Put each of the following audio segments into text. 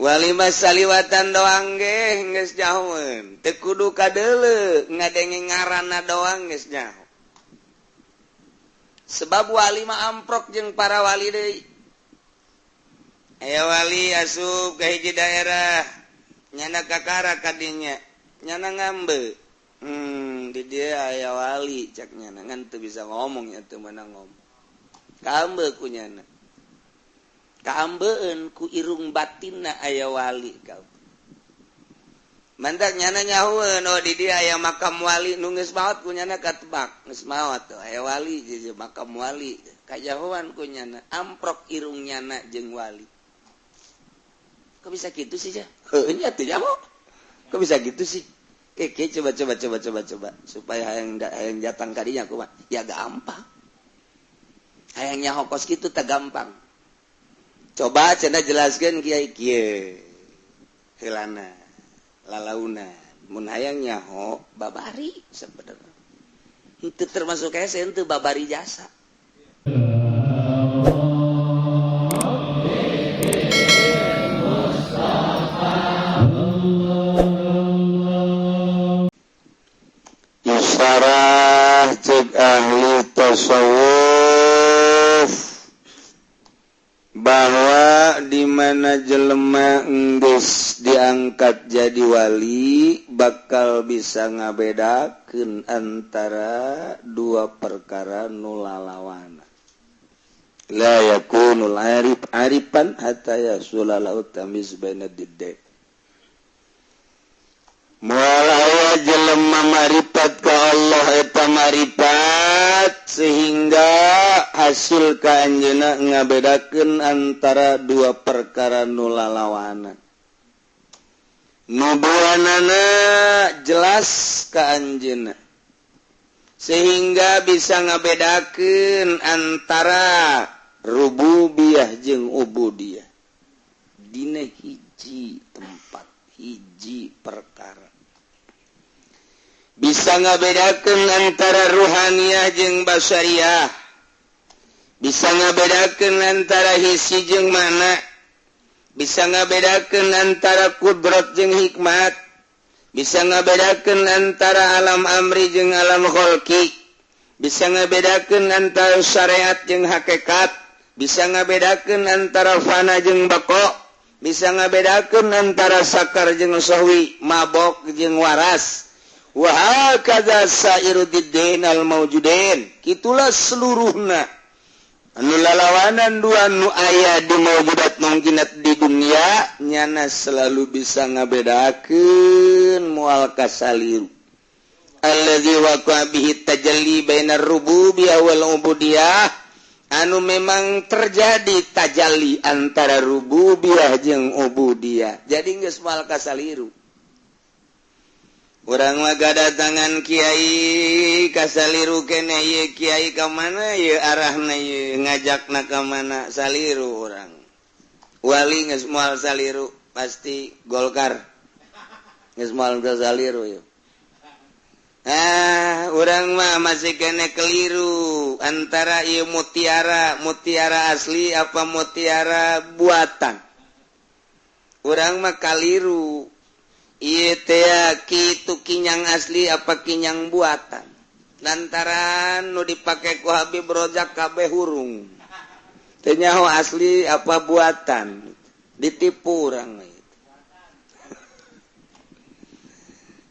Wali mah saliwatan doang ge geus nyahoeun. Teu kudu kadeuleu ngadenge ngaranna doang geus nyaho. Sebab wali mah amprok jeung para wali deui. Aya wali asup ka hiji daerah nyana kakara kadinya nyana ngambe. Di dia aya wali cak nyana ngan teu bisa ngomong nya teu meunang ngomong. Kaambe ku nyana. Kaambeun ku irung batinna aya wali kau. Mantak nyana nyahoeun oh di dia aya makam wali nu geus maot ku nyana katebak geus maot tuh aya wali di makam wali kajahoan ku nyana amprok irung nyana jeung wali. Kok bisa gitu sih ya? Heuh nya teu nyaho. Kok bisa gitu sih? Keke coba coba coba coba coba supaya hayang hayang datang ka dinya kumaha? Ya gampang. Hayang nyaho kos kitu teh gampang. Coba cenah jelaskeun kiai kieu. Heulana lalauna mun hayang nyaho babari sebenarnya. Henteu termasuk hese henteu babari jasa. Isarah cek ahli tasawuf bahwa di mana jelema enggeus diangkat jadi wali bakal bisa ngabedakeun antara dua perkara nu lalawana. La yakunul arif arifan hatta yasula lahu tamyiz baina diddain. Moal aya jelema marifat ka Allah eta marifat sehingga hasil ka anjeunna ngabedakeun antara dua perkara nu lalawana. Nu duanana jelas ka anjeunna sehingga bisa ngabedakeun antara rububiyah jeung ubudiyah dina hiji tempat hiji perkara. Bisa ngabedakeun antara ruhaniyah jeung basyariah, bisa ngabedakeun antara hisi jeung mana, bisa ngabedakeun antara kudrat jeung hikmat, bisa ngabedakeun antara alam amri jeung alam kholqi, bisa ngabedakeun antara syariat jeung hakikat, bisa ngabedakeun antara fana jeung bako, bisa ngabedakeun antara sakar jeung sahwi, mabok jeung waras. Wa hakadza sairu diddin al mawjudin. Kitulah seluruhna anu lalawanan dua nu aya di mawjudat mungkinat di dunia nyana selalu bisa ngabedakeun moal kasaliru. Allazi waqa bihi tajalli bainar rububiyah wal ubudiyah, anu memang terjadi tajalli antara rububiyah jeung ubudiyah. Jadi geus moal kasaliru. Urang mah gadatangan kiai kasaliru kene ieu kiai ka mana ieu arahna ieu ngajakna ka mana saliru urang. Wali geus moal saliru pasti Golkar. Geus moal saliru ieu. Ah, urang mah masih kene keliru antara ieu mutiara, mutiara asli apa mutiara buatan. Urang mah kaliru. Ieu teh kitu kinyang asli apa kinyang buatan. Lantaran nu dipake ku Habib Rozak kabeh hurung. Teu nyaho asli apa buatan. Ditipu urang mah.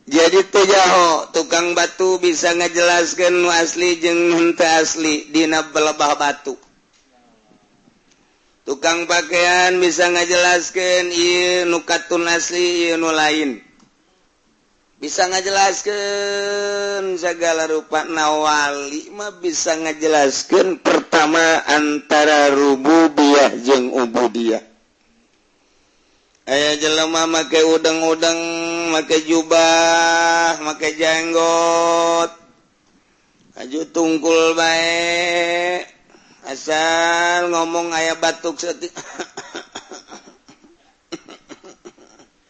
Jadi teu nyaho tukang batu bisa ngajelaskeun nu asli jeung henteu asli dina belebah batu. Tukang pakaian bisa ngajelaskeun ieu nu katun asli ieu nu lain. Bisa ngajelaskeun segala rupa. Na wali mah bisa ngajelaskeun pertama antara rububiyah jeung ubudiyah. Aya jelema make udeng-udeng, make jubah, make jenggot, aju tungkul bae. Asal ngomong aya batuk setik.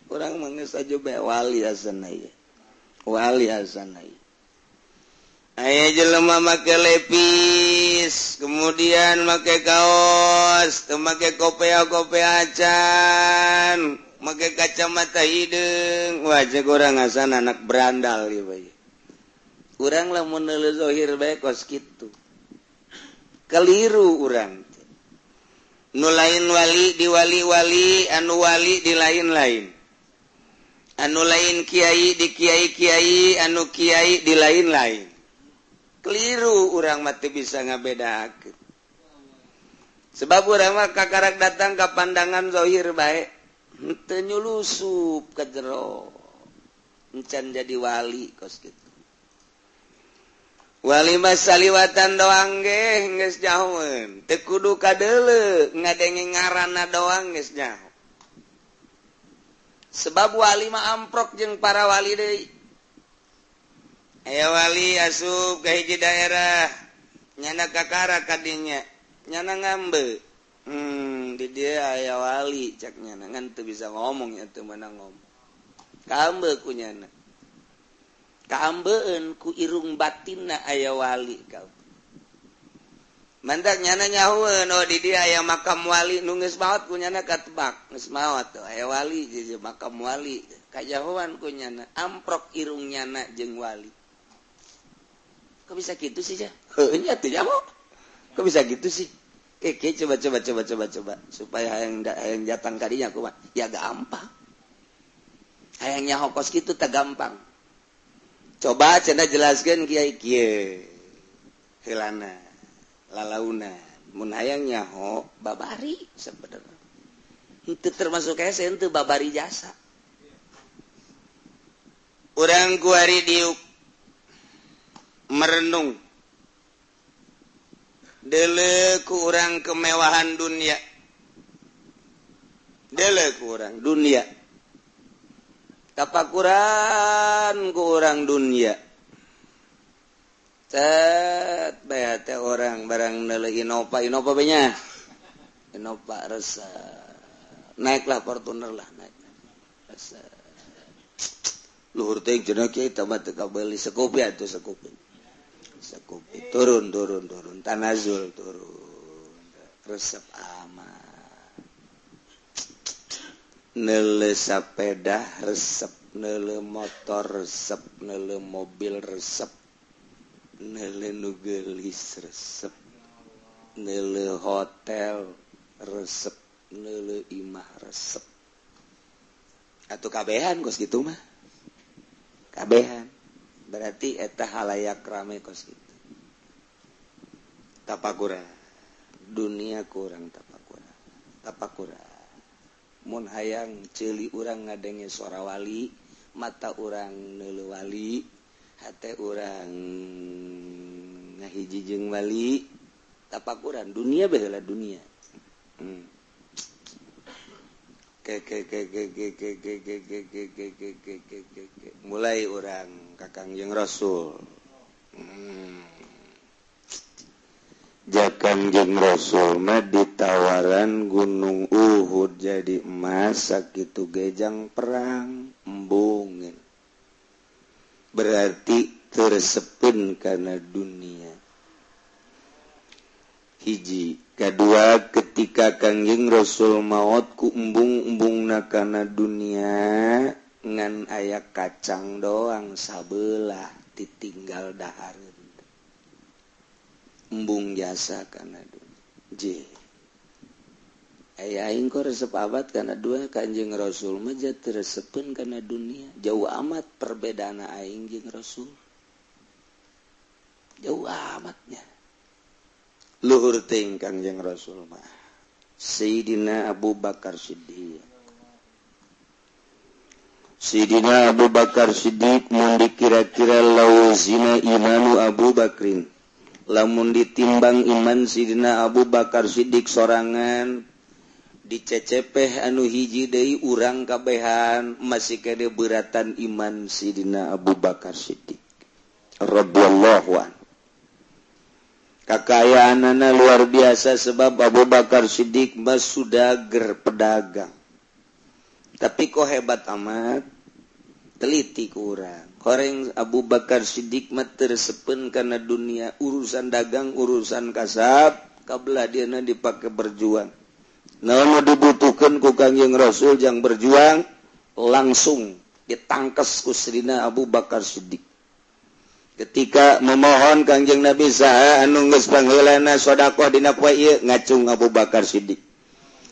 Urang mah geus aju bae wali asana ieu. Wali asana ieu. Aya jelema make lepis, kemudian make kaos, teu make kopea-kopea acan. Make kacamata hideung wajah urang ngasan anak berandal ieu bae. Urang lamun neuleuh zahir bae kos kitu. Keliru urang. Nu lain wali di wali-wali, anu wali di lain-lain. Anu lain kiai di kiai-kiai, anu kiai di lain-lain. Keliru urang mah teu bisa ngabedakeun. Sebab urang mah kakarak datang ka pandangan zahir bae, henteu nyulusup ka jero. Encan jadi wali kos kitu. Wali mah saliwatan doang ge geus nyahoeun, teu kudu kadeuleu, ngadenge ngaranna doang geus nyaho. Sebab wali mah amprok jeung para wali deui. Aya wali asup ka hiji daerah, nyana kakara kadinya, nyana ngambe. Di dieu aya wali cak nyana, ngan teu bisa ngomong nya teu meunang ngomong. Kaambe ku nyana. Kaambeun ku irung batinna aya wali kau. Mantak nyana nyahoeun, oh di dieu aya makam wali nu geus maot ku nyana katebak, geus maot tuh aya wali di dieu makam wali. Kajahoan ku nyana, amprok irung nyana jeung wali. Kok bisa gitu sih, Jah? Heuh nya teu nyaho. Kok bisa gitu sih? Keke coba coba coba coba coba supaya hayang hayang datang kadinya kumaha? Ya gampang. Hayang nyaho kos kitu teh gampang. Coba cenah jelaskeun kiai kieu. Heulana, lalauna, mun hayang nyaho babari sebenarnya. Henteu termasuk hese henteu babari jasa. Urang kuari diuk merenung. Deuleu ku urang kemewahan dunia. Deuleu ku urang dunia. Tapakuran ku urang dunia. Cet bae teh orang barang neuleuh Innova, Innova bae nya. Innova resep. Naiklah Fortuner lah, naik. Resep. Luhur teh cenah kieu tah mah teu kabeuli Scoopy atuh Scoopy. Scoopy turun turun turun tanazul turun. Resep amat. Neuleuh sepeda resep, neuleuh motor resep, neuleuh mobil resep, neuleuh nu geulis resep, neuleuh hotel resep, neuleuh imah resep. Atuh kabehan kos kitu mah. Kabehan. Berarti eta halayak rame kos kitu. Tapakuran. Dunia kurang tapakuran. Tapakuran. Mun hayang ceuli urang ngadenge suara wali, mata urang neuleuh wali, hate urang ngahiji jeung wali, tapakuran dunia baheula dunia. Ke ke ke ke ke ke ke ke ke ke ke ke ke ke ke ke mulai urang ka Kangjeng Rasul. Kangjeng Rasul mah ditawaran Gunung Uhud jadi emas sakitu gejang perang embungin. Berarti tersepin karena dunia. Hiji, kedua ketika Kangjeng Rasul maot ku embung-embungna kana dunia ngan aya kacang doang sabelah ditinggal dahareun. Embung jasa kana dunia. J. Aya aing kok resep abad kana dua Kanjeng Rasul mah teu resepeun kana dunia. Jauh amat perbedaan aing jeung Rasul. Jauh amatnya. Luhur teuing Kangjeng Rasul mah. Sayyidina Abu Bakar Siddiq. Sayyidina Abu Bakar Siddiq mun dikira-kira lawazina imanu Abu Bakrin. Lamun ditimbang iman Sidina Abu Bakar Siddiq sorangan dicecepeh anu hiji deui urang kabehan masih kene beratan iman Sidina Abu Bakar Siddiq radhiyallahu anhu. Kakayaanana luar biasa sebab Abu Bakar Siddiq mah sudager pedagang. Tapi kok hebat amat teliti ku urang. Horeng Abu Bakar Siddiq mah tersepen karena dunia urusan dagang urusan kasab kabelah dieuna dipake berjuang. Naon nu dibutuhkeun Didawuhkeun ku Kangjeng Rasul jang berjuang, langsung ditangkes ku Sayyidina Abu Bakar Siddiq. Ketika memohon Kangjeng Nabi, saha anu geus pangheulana sedekah dina poe ieu, ngacung Abu Bakar Siddiq.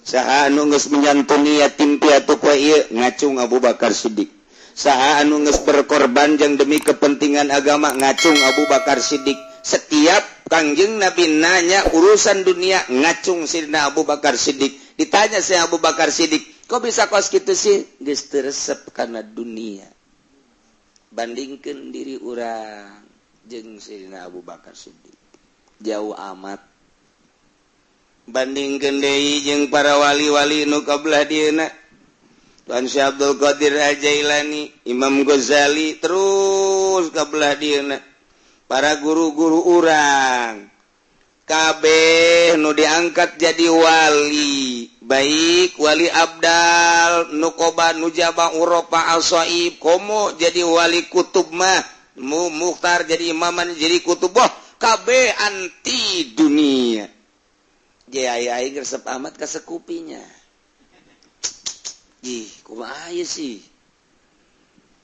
Saha anu geus menyantuni yatim piatu poe ieu, ngacung Abu Bakar Siddiq. Saha anu geus berkorban jang demi kepentingan agama, ngacung Abu Bakar Siddiq. Setiap Kangjeng Nabi nanya urusan dunia, ngacung Sidina Abu Bakar Siddiq. Ditanya si Abu Bakar Siddiq, kok bisa kos gitu sih? Geus teu resep kana dunia. Bandingkan diri urang jeung Sidina Abu Bakar Siddiq, jauh amat. Bandingkan deui jeung para wali-wali nu kabelah dieuna, Tuan Syekh Abdul Qadir Al-Jailani, Imam Ghazali, terus kabelah dieuna para guru-guru urang kabeh nu diangkat jadi wali, baik wali abdal, nukoba, nujaba, urofa, asoib, komo jadi wali kutub mah mu mukhtar, jadi imaman, jadi kutub, boh kabeh anti dunia. Jaya aing resep amat ka sekupinya. Ih, kumaha sih?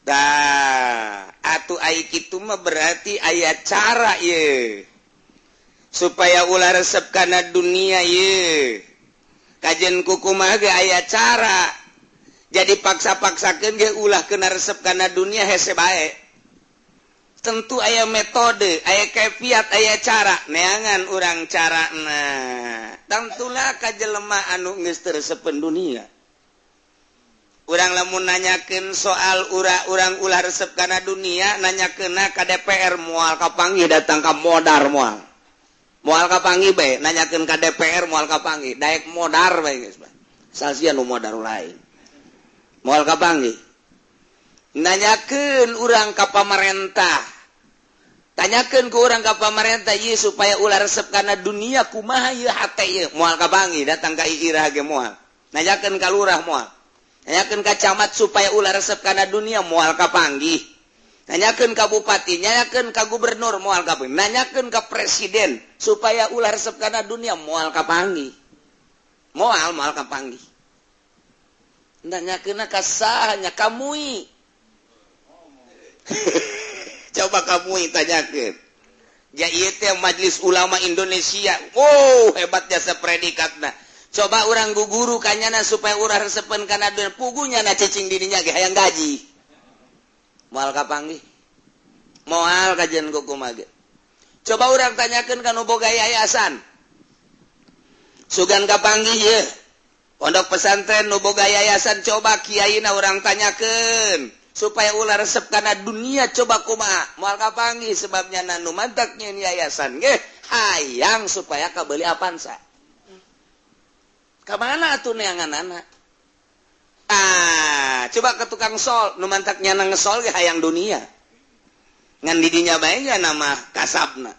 Dah, atuh ai kitu mah berarti aya cara ye supaya ulah resep kana dunia ye. Kajen kukumaha ge aya cara. Jadi paksa-paksakeun ge ulah kena resep kana dunia hese bae. Tentu aya metode, aya kefiat, aya cara. Neangan urang carana. Tentulah ka jelema anu geus teu resepeun dunia. Urang lamun nanyakeun soal urang ulah resep kana dunia, nanyakeunna ka DPR moal kapanggih, datang ka modar moal. Moal kapanggih bae, nanyakeun ka DPR moal kapanggih, daek modar bae geus bae. Salsia nu modar lain. Moal kapanggih. Nanyakeun urang ka pamarentah. Tanyakeun ku urang ka pamarentah ieu supaya ulah resep kana dunia kumaha ieu hate ieu, moal kapanggih, datang ka irah ge moal. Nanyakeun ka lurah moal. Nanyakeun ka camat supaya ulah resep kana dunia moal kapanggih. Nanyakeun ka bupati, nanyakeun ka gubernur moal kapanggih. Nanyakeun ka presiden supaya ulah resep kana dunia moal kapanggih. Moal moal kapanggih. Nanyakeun ka saha nya, ka MUI. Coba ka MUI tanyakeun. Ja ieu teh Majelis Ulama Indonesia. Oh, hebat jasa predikatna. Coba urang guguru kanyana supaya ulah resepen kana dunia, pugunya na cicing dirinya ge hayang gaji. Moal kapanggih. Moal kajian kumaha ge. Coba urang tanyakeun ka nu boga yayasan. Sugan kapanggih ye. Pondok pesantren nu boga yayasan, coba kiaina urang tanyakeun supaya ulah resep kana dunia coba kumaha. Moal kapanggih, sebabnya nu mantak nyieun yayasan ge hayang supaya kabeli Avanza. Kamana atuh neanganana? Ah, coba ke tukang sol, nu mantak nyana ngesol ge hayang dunia. Ngan didinya bae nya nama kasabna.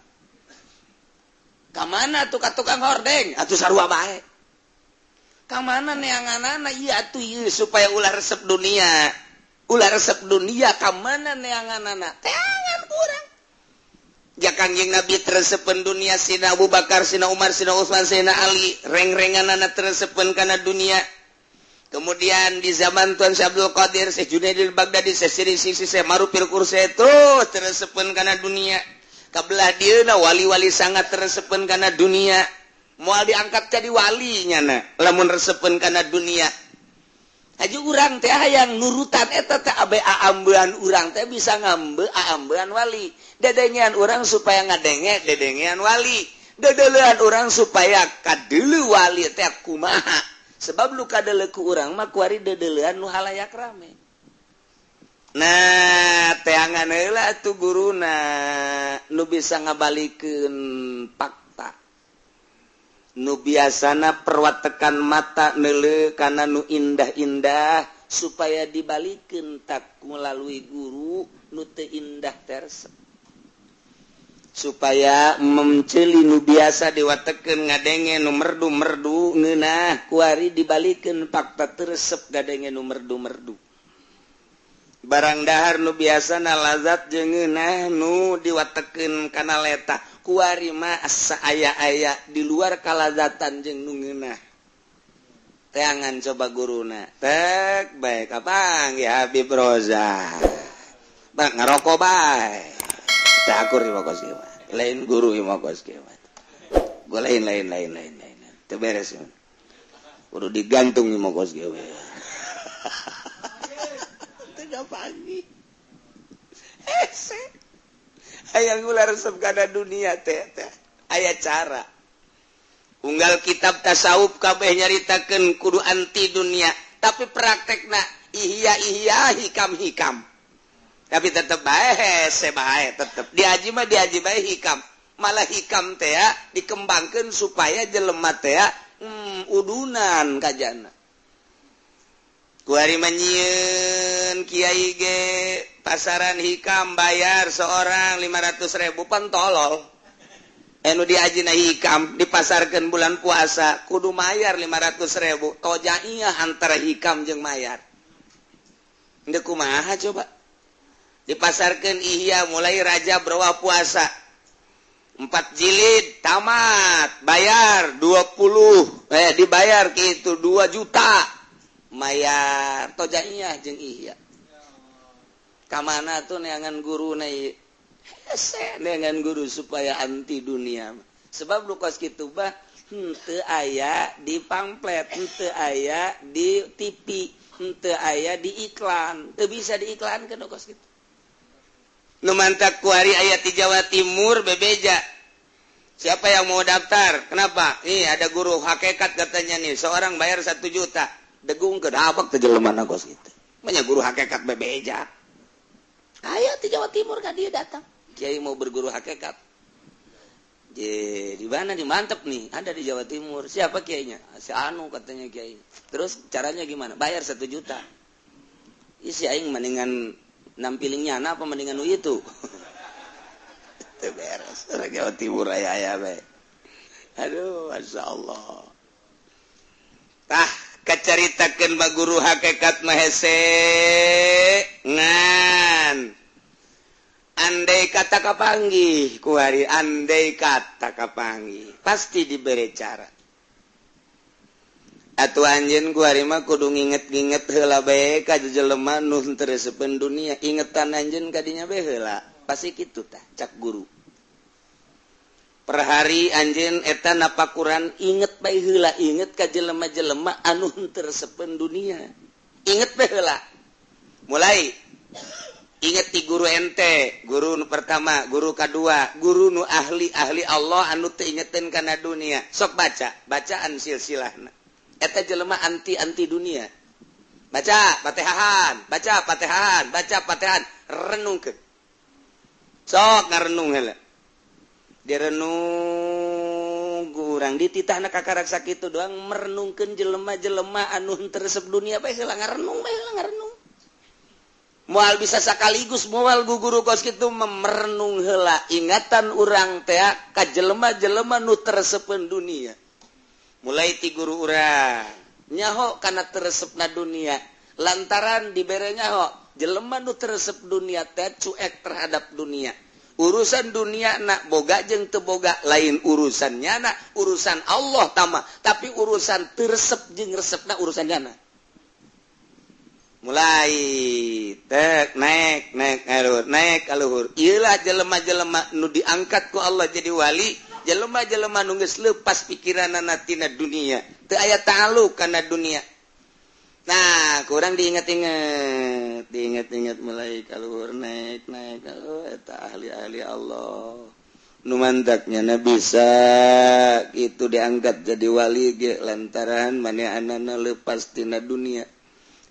Kamana tuh ka tukang hordeng? Atuh sarua bae. Kamana neanganana ieu atuh ieu supaya ulah resep dunia? Ulah resep dunia kamana neanganana? Teangan kurang. Ja Kangjeng Nabi teresepen dunia, Sina Abu Bakar, Sina Umar, Sina Utsman, Sina Ali, reng-renganana teresepen kana dunia. Kemudian di zaman Tuan Syekh Abdul Qadir, Syekh Junaidil Baghdadi, Syekh Siri Sisi, Syekh Marufil Kursi terus teresepen kana dunia. Kabelah dieuna wali-wali sangat teresepen kana dunia. Moal diangkat jadi wali nyana lamun resepen kana dunia. Haji urang teh hayang nurutan eta teh abe aambean urang teh bisa ngambe aambean wali. Dedengean urang supaya ngadenge dedengean wali. Dedelean urang supaya kadeuleu wali teh kumaha. Sebab lu kadeuleu ku urang mah kuari dedelean nu halayak rame. Nah, teangan heula atuh guruna nu bisa ngabalikeun fakta. Nu biasana perwatekan mata neuleu kana nu indah-indah supaya dibalikeun tak melalui guru nu teu indah tersep. Supaya menceli nu biasa diwatekeun ngadenge nu merdu-merdu ngeunah kuari dibalikeun fakta teresep gadenge nu merdu-merdu. Barang dahar nu biasana lazat jeung ngeunah nu diwatekeun kana letah kuari mah asa aya-aya di luar kalazatan jeung nu ngeunah. Teangan coba guruna tek baik apa ya Habib Roza. Bang ngerokok bae. Teu akur ieu kos kieu. Lain guru ieu kos kieu. Gua lain lain lain lain lain. Teu beres. Kudu digantung ieu kos kieu. Teu pagi. Hese. Hayang ulah resep kana dunia teh teh. Aya cara. Unggal kitab tasawuf kabeh nyaritakeun kudu anti dunia, tapi praktekna ihya ihya, hikam hikam. Tapi tetep bae hese bae, tetep diaji mah diaji bae hikam. Malah hikam teh dikembangkeun supaya jelema teh udunan kajana. Kuari manyieun kiai ge pasaran hikam, bayar seorang 500 ribu, pan tolol. Anu diajina hikam dipasarkan bulan puasa kudu mayar 500 ribu, tojaiyah antara hikam jeung mayar. Ndek kumaha coba? Dipasarkan ihya mulai Rajab berwa puasa 4 jilid tamat, bayar 20, eh, dibayar gitu 2 juta, mayar tojaiyah jeung ihya. Kamana tuh neangan guru na? Hese neangan guru supaya anti dunia, sebab lu kos kitu bah henteu aya di pamflet, henteu aya di TV, henteu aya di iklan, teu bisa diiklankeun nu kos kitu. Nu mantak kuari aya di Jawa Timur bebeja, "Siapa yang mau daftar?" "Kenapa?" "Nih ada guru hakikat katanya nih, seorang bayar 1 juta." Degung ke dabak teh jelema kos kitu. Banyak guru hakikat bebeja aya di Jawa Timur kan, dia datang, "Kiai, mau berguru hakikat." "Di mana?" "Di mantep nih, ada di Jawa Timur." "Siapa kiainya?" "Si anu katanya kiai." "Terus caranya gimana?" "Bayar 1 juta." Isi aing mendingan nampilingnya apa mendingan nu itu. Itu beres. Orang Jawa Timur aya aya bae. Aduh, masya Allah. Tah, kacaritakeun ba guru hakikat mah hese ngan andai kata kapanggih kuari, andai kata kapanggih pasti diberi cara. Atuh anjeun kuari mah kudu nginget-nginget heula bae ka jelema nu teu resepeun dunia. Ingetan anjeun kadinya bae heula, pasti kitu. Tah, cak guru per hari anjeun eta napakuran inget bae heula, inget ka jelema-jelema anu teu resepeun dunia, inget bae heula. Mulai inget ti guru ente, guru nu pertama, guru kedua, guru nu ahli ahli Allah anu teu ingetin kana dunia. Sok baca bacaan silsilahna eta jelema anti anti dunia. Baca Fatihahan, baca Fatihahan, baca Fatihahan, renungkeun. Sok ngarenung heula, direnung kurang dititahna kakarak sakitu doang, merenungkeun jelema-jelema anu henteu resep dunia bae heula, ngarenung bae heula, ngarenung. Moal bisa sekaligus, moal guru kos kitu. Merenung heula, ingatan urang teh ka jelema-jelema nu teu resepeun dunia. Mulai ti guru urang nyaho kana teu resepna dunia, lantaran dibere nyaho jelema nu teu resep dunia teh cuek terhadap dunia. Urusan dunia nak boga jeung teu boga lain urusannya, nak urusan Allah tama, tapi urusan teu resep jeung resepna urusan nyana. Mulai tek naik naik kaluhur, naik kaluhur. Iyalah jelema-jelema nu diangkat ku Allah jadi wali, jelema-jelema nu geus lepas pikiranana tina dunia, teu aya ta'alluq kana dunia. Nah, kurang diingat-ingat, diingat-ingat, mulai kaluhur, naik naik kaluhur, eta ahli-ahli Allah nu mantaknya na bisa itu diangkat jadi wali ge lantaran manehanana lepas tina dunia.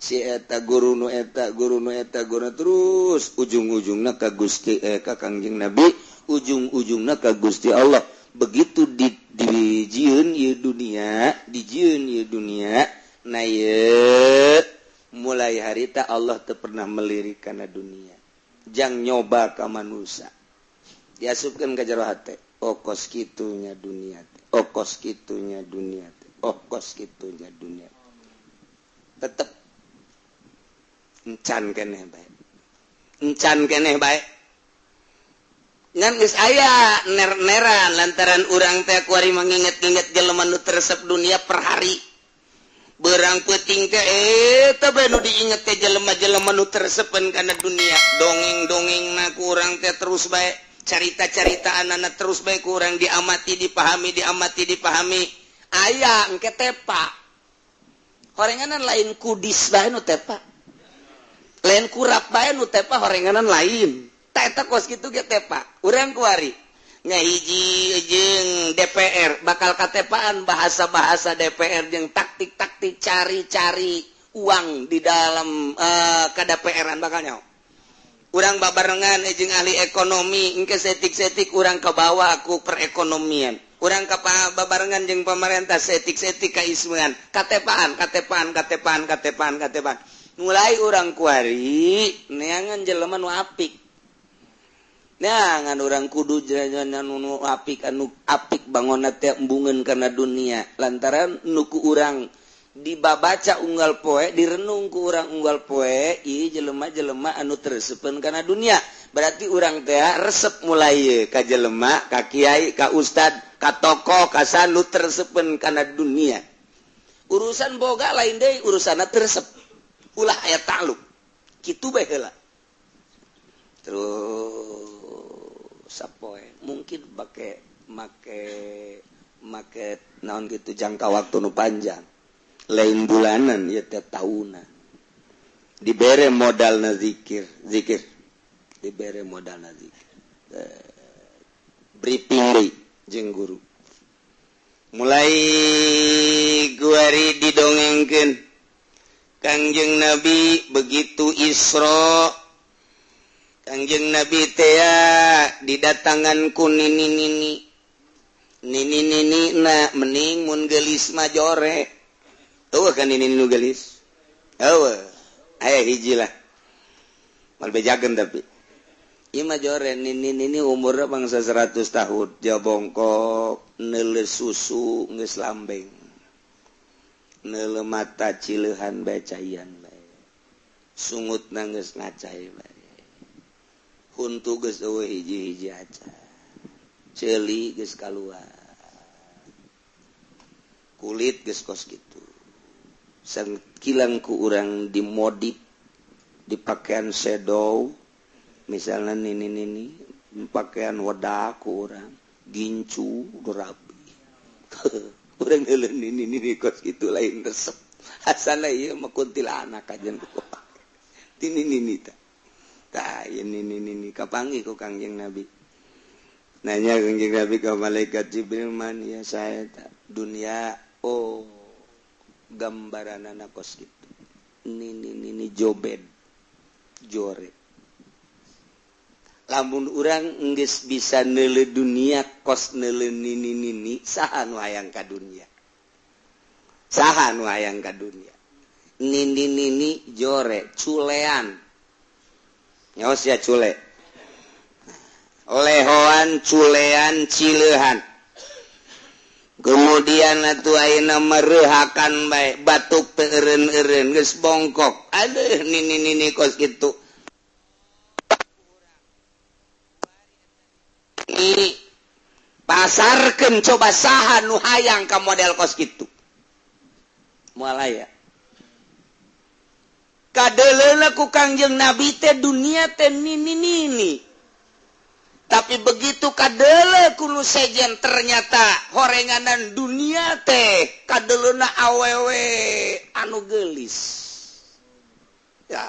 Si eta guru nu eta guru nu eta guru, terus ujung-ujungna ka Gusti, ka Kangjeng Nabi, ujung-ujungna ka Gusti Allah. Begitu di dijieun ieu dunia, dijieun ieu dunia, nah ieu mulai harita Allah teu pernah melirik kana dunia jang nyoba ka manusia. Diasupkeun ka jero hate, oh kos kitunya dunia teh, oh kos kitunya dunia teh, oh kos kitunya dunia. Tetep encan keneh bae, encan keneh bae, ngan geus aya ner-neran lantaran urang teh kuari menginget-inget jelema nu teu resep dunia per hari. Berang peuting teh eta bae nu diinget teh jelema-jelema nu teu resepeun kana dunia. Dongeng-dongeng na kurang teh terus bae, carita-carita anak terus bae kurang diamati, dipahami, diamati, dipahami. Aya engke tepa horenganan, lain kudis bae nu tepa, lain kurap bae nu tepa, horenganan lain. Ta eta kos kitu ge tepa. Urang kuari nya hiji jeung DPR bakal katepaan bahasa-bahasa DPR jeung taktik-taktik cari-cari uang di dalam KDPR-an bakal nyaho. Urang babarengan jeung ahli ekonomi, engke saeutik-saeutik urang ke bawah ku perekonomian. Urang ka babarengan jeung pemerintah, saeutik-saeutik kaismean. Katepaan, katepaan, katepaan, katepaan, katepaan. Mulai urang kuari neangan jelema nu apik. Neangan urang kudu nu apik, anu apik bangun teh embungeun kana dunia, lantaran nuku urang dibabaca unggal poe, direnung ku urang unggal poe, ieu jelema-jelema anu teu resepeun kana dunia. Berarti urang teh resep mulai ka jelema, ka kiai, ka ustad, ka tokoh, ka nu teu resepeun kana dunia. Urusan boga lain deui, urusanna teu resep, ulah aya takluk kitu bae heula. Terus sapoe mungkin make make make naon gitu, jangka waktu nu panjang, lain bulanan ya teh, tahunan. Dibere modal na zikir, zikir dibere modal na zikir, briefing deui jeung guru. Mulai guari didongengkeun Kangjeng Nabi begitu Isra. Kangjeng Nabi tea didatangan ku nini nini nini nini na mening mun gelis mah jore. Tuh kan nini nu gelis eueuh aya hiji lah, mal bejakeun, tapi ieu mah jore. Nini nini umurna bangsa 100 tahun, jabongkok, neule susu geus lambeng, neule mata cileuhan bae, caian bae, sungutna geus ngacai bae, huntu geus eueuh hiji-hiji aja, ceuli geus kaluar, kulit geus kos kitu. Sangkilang ku urang dimodif di pakaian sedow misalnya. Nini nini pakaian wadah ku urang gincu rapi, urang neuleuh nini nini kos kitu lain resep, asana ieu mah kuntilanak aja tini nini. Ta tah ieu nini nini kapanggih ku Kangjeng Nabi. Nanya Kangjeng Nabi ke malaikat Jibril, "Man ya saya tak dunia?" "Oh, gambaran anak kos gitu, nini nini jobed jore." Lamun urang geus bisa neuleuh dunia kos neuleuh nini nini, saha nu hayang ka dunia? Saha nu hayang ka dunia? Nini nini jore, culean nyaos ya, cule lehoan, culean, cileuhan. Kemudian atuh ayeuna merehakan bae, batuk teu eureun-eureun, geus bongkok. Aduh, nini nini kos kitu. Ini pasarkeun, coba saha nu hayang ka model kos kitu? Moal aya. Kadeleuna ku Kangjeng Nabi teh dunia teh nini nini, tapi begitu kadele ku nu sejen, ternyata horenganan dunia teh kadeleuna awewe anu gelis ya.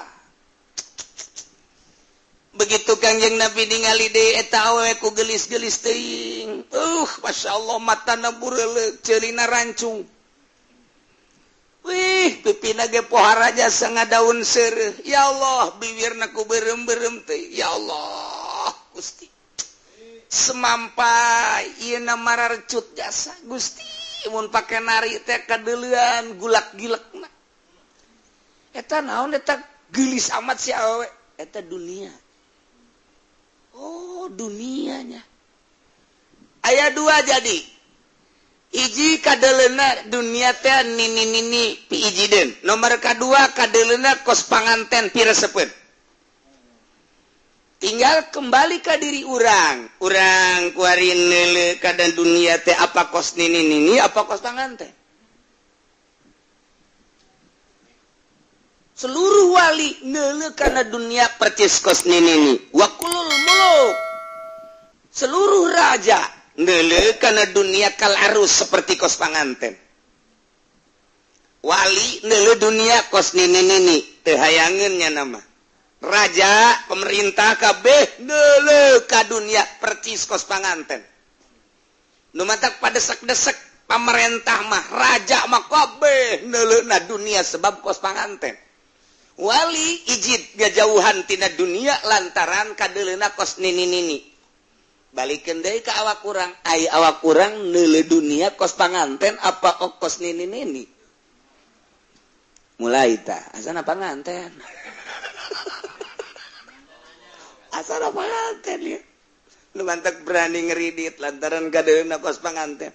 Begitu Kangjeng Nabi ningali deui eta awewe ku gelis-gelis teuing, Masya Allah, matana bureuleuk, ceulina rancung. Wih, pipina ge pohara jasa daun seureuh. Ya Allah, bibirna ku beureum-beureum teh. Ya Allah, Gusti. Semampai ieu na mararecut jasa, Gusti. Mun pake nari teh kadeuleuan gulak-gilekna. Eta naon eta, geulis amat si awewe? Eta dunia. Oh, dunianya. Aya dua jadi. Hiji kadeleuna dunia teh nini nini piijiden, nomor kedua kadeleuna kos panganten piresepeun. Tinggal kembali ke diri urang. Urang kuari neuleuh kana dunia teh apa kos nini nini, apa kos panganten? Seluruh wali neuleuh kana dunia percis kos nini. Wa kulul muluk, seluruh raja neuleuh kana dunia kal arus, seperti kos panganten. Wali neuleuh dunia kos nini-nini, teu hayangeun nya nama. Raja, pemerintah, kabeh neuleuh ka dunia percis kos panganten. Nu matak padesek-desek pamarentah mah, raja mah, kabeh neuleuhna dunia sebab kos panganten. Wali ijid ngajauhan tina dunia lantaran kadeuleuna kos nini-nini. Balikeun deui ka awak urang, ai awak urang neuleuh dunia kos panganten apa kos nini-nini? Mulai tah asana panganten, asana panganten ya. Nu mantak berani ngeridit lantaran kadeuleuna kos panganten,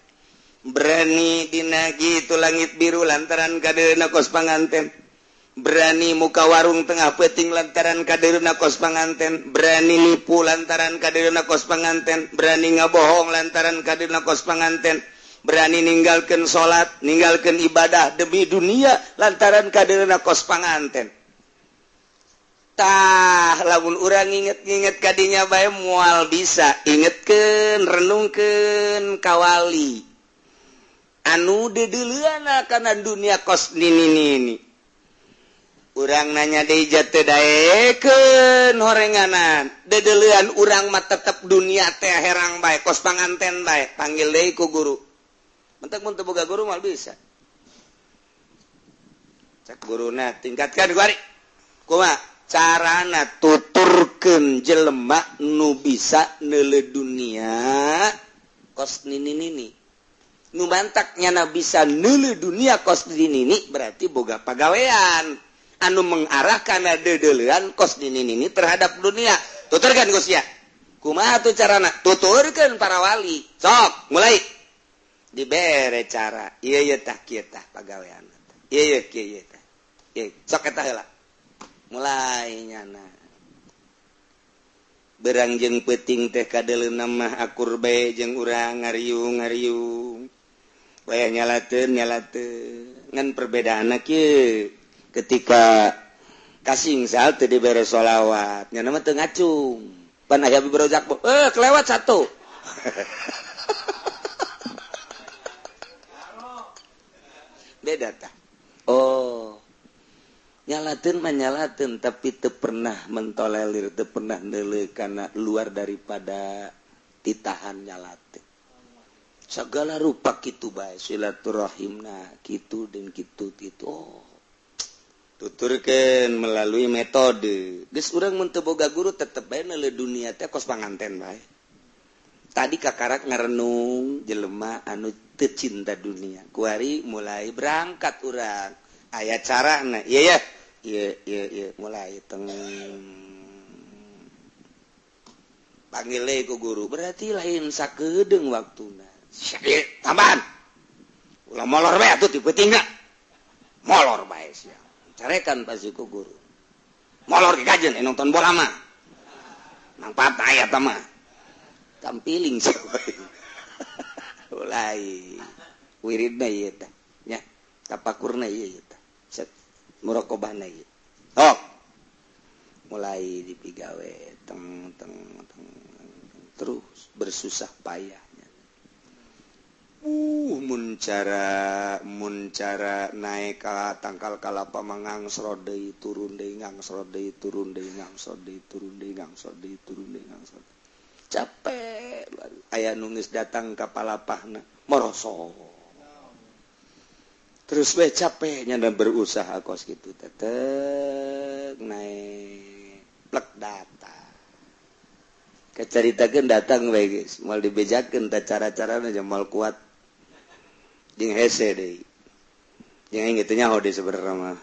berani dina gitu langit biru lantaran kadeuleuna kos panganten, berani muka warung tengah peting lantaran kadeuna kos panganten, berani nipu lantaran kadeuna kos panganten, berani ngabohong lantaran kadeuna kos panganten, berani ninggalkan salat, ninggalkan ibadah demi dunia lantaran kadeuna kos panganten. Tah, lamun urang inget-inget kadinya bae moal bisa. Ingetkeun, renungkeun kawali anu deudeuleuna kana dunia kos nini-nini. Urang nanya deui, teu daekeun horenganan deudeuleun urang mah tetep dunia teh herang bae, kos panganten bae. Panggil deui ku guru. Mentek mun teu boga guru moal bisa. Cek guruna, tingkatkan kuari. Kumaha carana? Tuturkeun jelema nu bisa neuleuh dunia kos nini-nini. Nu mantak nyana bisa neuleuh dunia kos nini berarti boga pagawean anu mengarah kana deudeuleun kos nini-nini terhadap dunia. Tuturkan, Gus, ya. Kumaha tuh carana? Tuturkeun para wali. Sok mulai dibere cara. Ieu ieu tah, kieu tah pagawean. Ieu ieu kieu, ieu tah. Ieu sok eta heula. Mulai nyana berang jeung peuting teh kadeuleuna mah akur bae jeung urang, ngariung ngariung, wayah nyalateun nyalateun. Ngan perbedaanna kieu, ketika kasingsal teu dibere sholawat, nya mah teu ngacung. Pan aya berojak, eh, kelewat satu. Beda tah. Oh, nyalateun mah nyalateun, tapi teu pernah mentolerir, teu pernah neuleuh kana luar daripada titahan nyalateun. Segala rupa kitu bae, silaturahimna kitu dan kitu kitu. Oh, tuturkeun melalui metode. Geus, urang mun teu boga guru tetep bae neuleuh dunia teh kos panganten bae. Tadi kakarak ngarenung jelema anu teu cinta dunia. Kuari mulai berangkat urang. Aya carana. Ieu ya. Ieu ieu ieu mulai teng panggil deui ku guru. Berarti lain sakedeung waktuna. Sia, tambahan. Ulah molor bae atuh ti peutingna. Molor bae sia. Carekan pasti ku guru. Molor ke kajen nonton bola mah. Manfaat aya ta mah. Tampiling sia. Mulai wiridna ieu teh nya, tapakurna ieu teh. Set muraqabahna ieu. Sok. Mulai dipigawe teng teng teng, terus bersusah payah. Mun cara naik ka tangkal kalapa mangangsrot deui turun deui, ngangsrot deui turun deui, ngangsrot deui turun deui, ngangsrot deui turun deui, ngangsrot. Capek. Aya nu geus datang ka palapahna morosok. Terus we capeknya dan berusaha kos kitu tetep naik plek datang. Kecaritakeun datang we geus, moal dibejakeun tah cara-carana, moal kuat jeung hese deui. Jeung aing teu nyaho deui sebenarnya mah.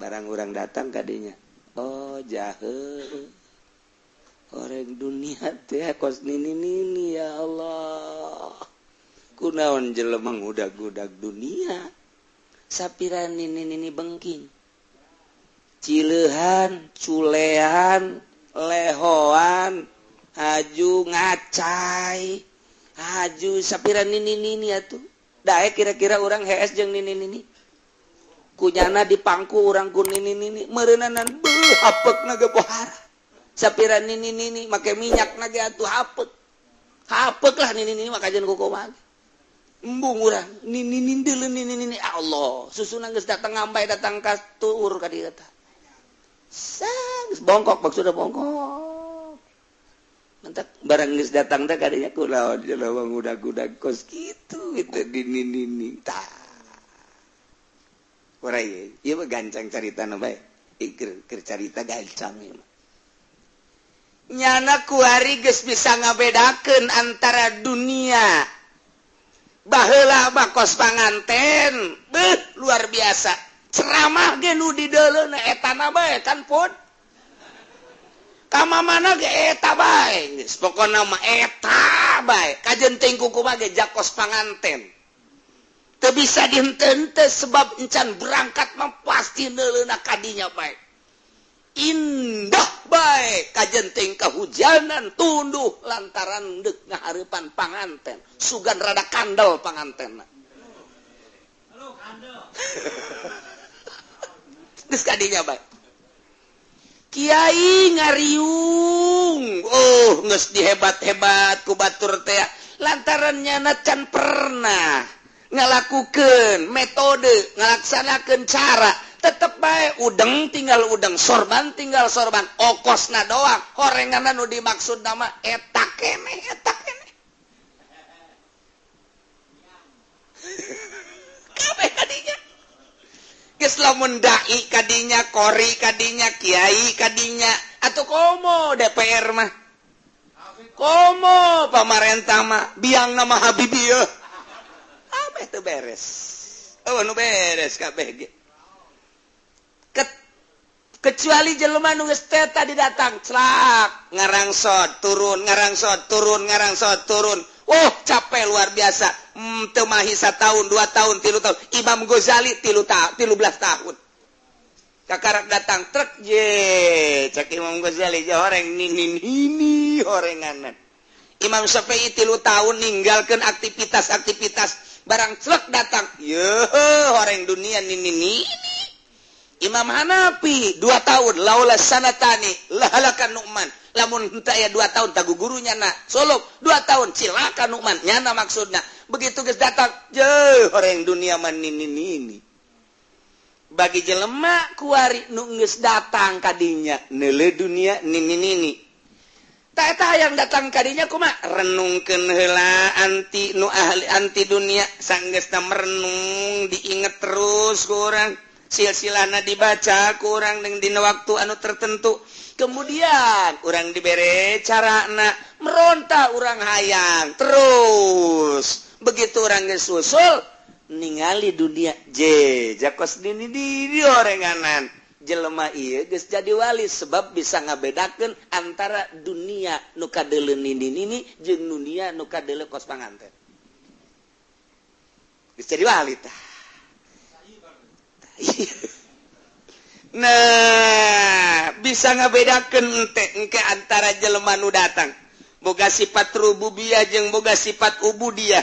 Barang urang datang kadinya. Oh, jahe. Orang dunia teh kos nini nini, ya Allah. Kunaon jelema ngudag-gudag dunia? Sapira nini nini bengking. Cileuhan, culean, lehoan, haju ngacai, haju sapira nini nini atuh. Daek kira-kira urang hees jeung nini nini. Kunyana dipangku urang ku nini nini meureunanan beuh hapekna ge pohara. Sapira nini nini make minyak na ge atuh hapek. Hapek lah nini nini mah kajian ku kumaha. Embung urang nini nini deuleu nini nini Allah susuna geus datang ngambai datang ka tuur ka dieu tah. Geus bongkok maksudna bongkok. Mentak barang geus datang teh kadinya kulaon jelema ngudag-udag kos kitu itu di nini nini tah. Ora ieu, ieu mah gancang caritana bae. Keur carita gancang ieu mah. Nyana kuari geus bisa ngabedakeun antara dunia. Baheula mah kos panganten, beuh luar biasa. Ceramah ge nu dideuleuna etana bae kan pun. Ka mana ge eta bae, geus pokona mah eta bae. Kajeun teuing kumaha ge jakos panganten. Teu bisa dihenteu sebab encan berangkat mah pasti neuleuna kadinya bae. Indah bae kajeun teuing kahujanan tunduh lantaran deuk ngahareupan panganten. Sugan rada kandel pangantenna. Halo kandel. Geus kadinya bae. Kiai ngariung, oh geus dihebat-hebat ku batur teh lantaran nyana can pernah ngalakukeun metode, ngalaksanakeun cara, tetep bae udeng tinggal udeng, sorban tinggal sorban, okosna doang, horenganna nu dimaksud nama eta keneh, eta keneh. Kabeh kadinya. Geus lamun dai kadinya, kori kadinya, kiai kadinya, atuh komo DPR mah. Komo pamarentah mah, biang nama Habibie yeuh. Kabeh teu beres. Oh, nu beres kabeh ge. Kecuali jelema nu geus teh tadi datang, celak, ngarangsot, turun, ngarangsot, turun, ngarangsot, turun. Oh, capek luar biasa. Teu mahi satahun, 2 tahun, 3 tahun. Imam Ghazali 13 tahun. Kakarak datang truk je, cak Imam Ghazali je horeng nini nini horenganan. Imam Syafi'i 3 tahun ninggalkeun aktivitas-aktivitas barang celek datang. Yeuh, horeng dunia nini nini. Imam Hanafi 2 tahun laula sanatani lahalakan Nu'man. Lamun henteu aya 2 tahun tagu gurunya na solok 2 tahun cilaka Nu'man nyana maksudna. Begitu geus datang jeuh horeng dunia mah nini nini. Bagi jelema kuari nu geus datang kadinya neuleuh dunia nini nini. Ta eta hayang datang kadinya kumaha? Renungkeun heula anti nu ahli anti dunia sanggeusna merenung diinget terus ku urang. Silsilahna dibaca kurang dengan dina waktu anu tertentu. Kemudian urang dibere carana meronta urang hayang terus. Begitu urang geus usul ningali dunia je jakos dini di orenganan jelema ieu geus jadi wali sebab bisa ngabedakeun antara dunia nu kadeuleu nini nini jeung dunia nu kadeuleu kos panganten. Geus jadi wali tah. Nah, bisa ngabedakeun engke antara jelema nu datang boga sifat rububiyah jeung boga sifat ubudiyah.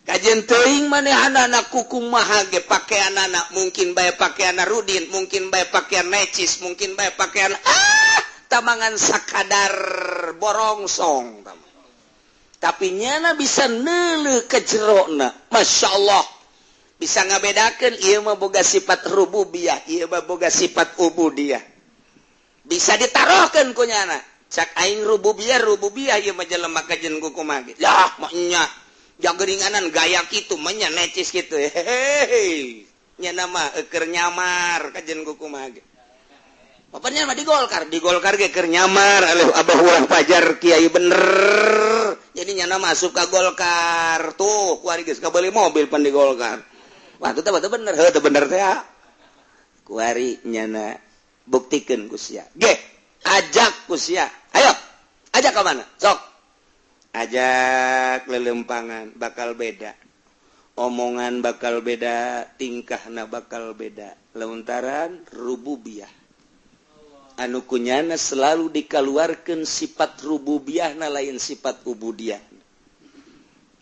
Kajeun teuing manehanana kukumaha ge pakeanana, mungkin bae pakeanana rudin, mungkin bae pakean necis, mungkin bae pakean tamangan sakadar borongsong. Tapi nyana bisa neuleuh ke jerona. Masya Allah. Bisa ngabedakeun ieu mah boga sifat rububiyah, ieu mah boga sifat ubudiyah. Bisa ditarohkeun ku nyana. Cak aing rububiyah, rububiyah ieu mah jelema kajeun ku kumaha ge. Yah, mah nya jageringanan gaya kitu mah nya necis kitu. Hehehe. Nyana mah keur nyamar kajeun ku kumaha ge. Bapaknya mah di Golkar ge keur nyamar aleuh abah urang Fajar kiai bener. Jadi nyana masuk ka Golkar tuh kuari geus kabeuli mobil pan di Golkar. Wah, itu teh bener, heuh teu bener teh. Kuari nyana buktikeun ku sia. Ge, ajak ku sia. Ayo, ajak ka mana? Sok. Ajak lelempangan bakal beda. Omongan bakal beda, tingkahna bakal beda. Lantaran rububiyah. Anu kunyana selalu dikaluarkeun sifat rububiyahna lain sifat ubudiyah.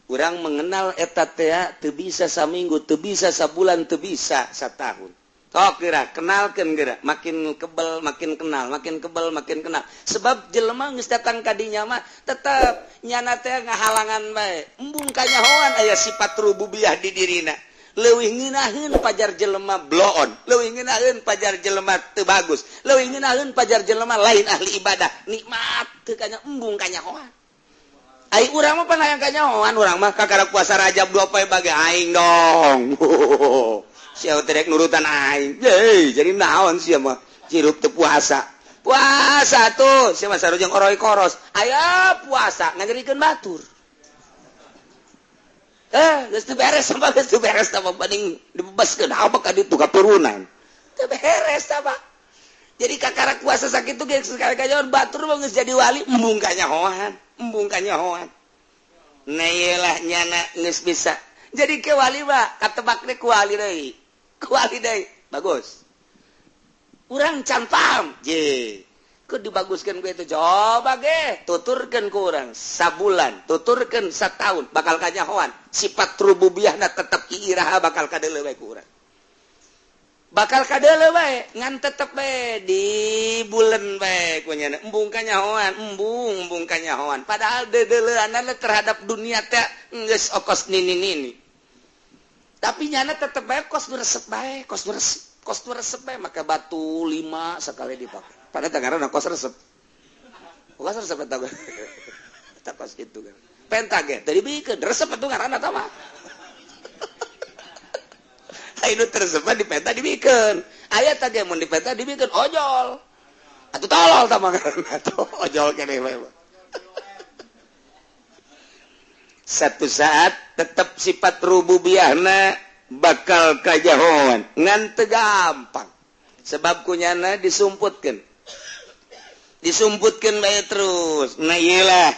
Urang mengenal eta teh teu bisa saminggu, teu bisa sabulan, teu bisa satahun. Tok geura, kenalkeun geura, makin kebel makin kenal, makin kebel makin kenal. Sebab jelema geus datang ka dinya mah tetep nyana teh ngahalangan bae. Embung kanyahoan aya sifat rububiyah di dirina. Leuwih ngeunaheun pajar jelema bloon, leuwih ngeunaheun pajar jelema teu bagus, leuwih ngeunaheun pajar jelema lain ahli ibadah. Nikmat teu kanya embung kanyahoan. Ai urang mah pan hayang kanyahoan, urang mah kakara puasa Rajab dua poe bage aing dong. Sia teh rek nurutan aing. Yeuh, jadi naon sia mah cirup teu puasa. Puasa tuh sia mah sarua jeung oroy koros. Aya puasa nganyerikeun batur. Geus teu beres sama geus teu beres tah banding dibebaskeun apa ka ditu katurunan. Teu beres tah. Jadi kakara puasa sakitu ge sekali kanyahoan batur mah geus jadi wali embung kanyahoan. Embung kanyahoan. Nah iyalah nyana geus bisa. Jadi ke wali mah katebak teh ku wali deui. Ku wali deui. Bagus. Urang can paham. Je. Ku dibaguskeun ku itu coba ge tuturkeun ku urang sabulan, tuturkeun satahun bakal kanyahoan. Sifat rububiyahna tetep iraha bakal kadeuleu bae ku urang. Bakal kadeuleu bae ngan tetep bae di bulan bae ku nyana embung kanyahoan, embung embung kanyahoan. Padahal deudeuleunana terhadap dunia teh geus okos nini-nini. Tapi nyana tetep bae kos nu resep bae, kos nu resep, kos nu resep bae make batu 5 sekali dipake. Padahal teh ngaranna kos resep. Kos resep eta ge. Eta kos kitu kan. Penta ge teu dibikeun, resep atuh ngaranna tah mah. Ayo tersebut dipenta dibikeun. Aya teh ge mun dipenta dibikeun ojol. Atuh tolol tah mah ngaranna tuh ojol keneh bae. Satu saat tetep sifat rububiyahna bakal kajahoan ngan teu gampang. Sebab kunyana disumputkeun. Disumputkeun bae terus. Nah iyalah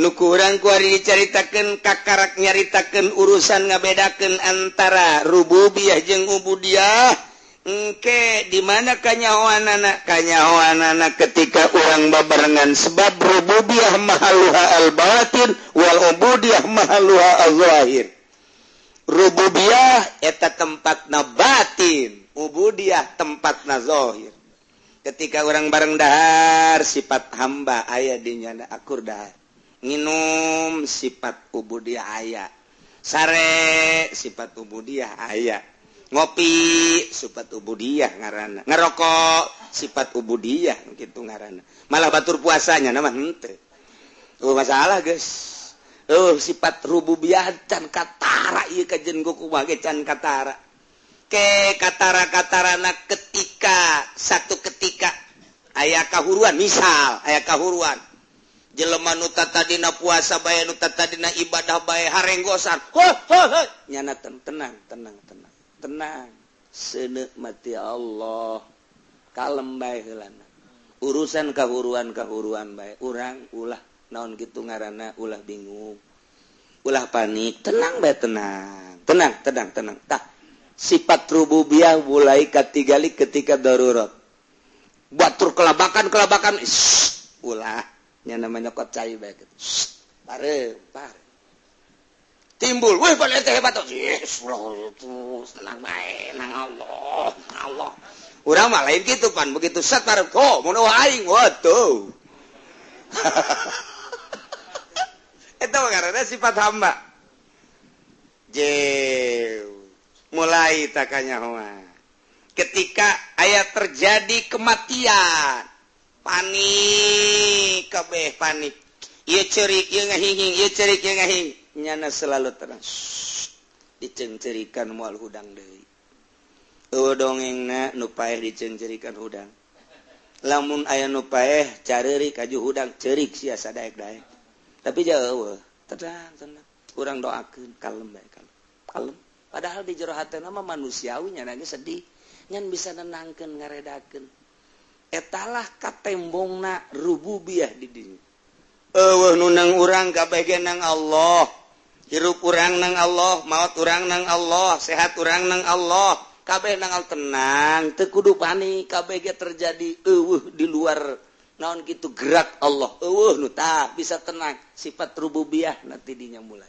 nu kurang ku ari dicaritakeun kakarak nyaritakeun urusan ngabedakeun antara rububiyah jeung ubudiyah. Engke di mana kanyahoanana? Kanyahoanana ketika urang babarengan sebab rububiyah mahaluha al-batin wal ubudiyah mahaluha al-zahir. Rububiyah eta tempatna batin, ubudiyah tempatna zahir. Ketika urang bareng dahar sifat hamba aya di nyana akur dahar. Nginum sifat ubudiyah aya, sare sifat ubudiyah aya, ngopi sifat ubudiyah ngaranna, ngerokok sifat ubudiyah kitu ngaranna. Malah batur puasanya nama henteu. Oh masalah geus. Oh sifat rububiyah can katara ieu kajen kumaha ge can katara. Ke katara-katarana ketika satu ketika aya kahuruan, misal aya kahuruan. Jelema nu tadina puasa bae, nu tadina ibadah bae harenggosan. Ho ho ho nyana tenang tenang tenang. Tenang. Seuneu mati Allah. Kalem bae heulana. Urusan kahuruan-kahuruan bae urang ulah naon kitu ngaranna ulah bingung. Ulah panik, tenang bae tenang. Tenang, tenang, tenang. Tah sifat rububiyah mulai katigali ketika darurat. Batur kelabakan-kelabakan, ulah nya namanya nyokot cai bae kitu. Pare, pare. Timbul, weh pan eta hebat. Yes, tenang bae nang Allah, Allah. Urang mah lain kitu pan, begitu set pareup, oh mun aing waduh. Eta mah ngaranna sifat hamba. Jeuh. Mulai takanyahoan. Ketika aya terjadi kematian, panik kabeh panik. Ieu ceurik, ieu ngahinging, ieu ceurik, ieu ngahing. Nyana selalu tenang. Diceungceurikan moal hudang deui. Eueuh dongengna nu paeh diceungceurikan hudang. Lamun aya nu paeh careurik aju hudang ceurik sia sadaek-daek. Tapi jauh, tenang, tenang. Urang doakeun kalem bae kalem. Kalem. Padahal di jero hatena mah manusiawi nya ge sedih. Ngan bisa nenangkeun ngaredakeun. Etalah katembongna rububiyah di dinya. Eueuh nu nang urang kabeh ge nang Allah. Hirup urang nang Allah, maot urang nang Allah, sehat urang nang Allah. Kabeh nang Allah tenang, teu kudu panik, kabeh ge terjadi eueuh di luar naon kitu gerak Allah. Eueuh nu tah bisa tenang, sifat rububiyah nanti dinya mulai.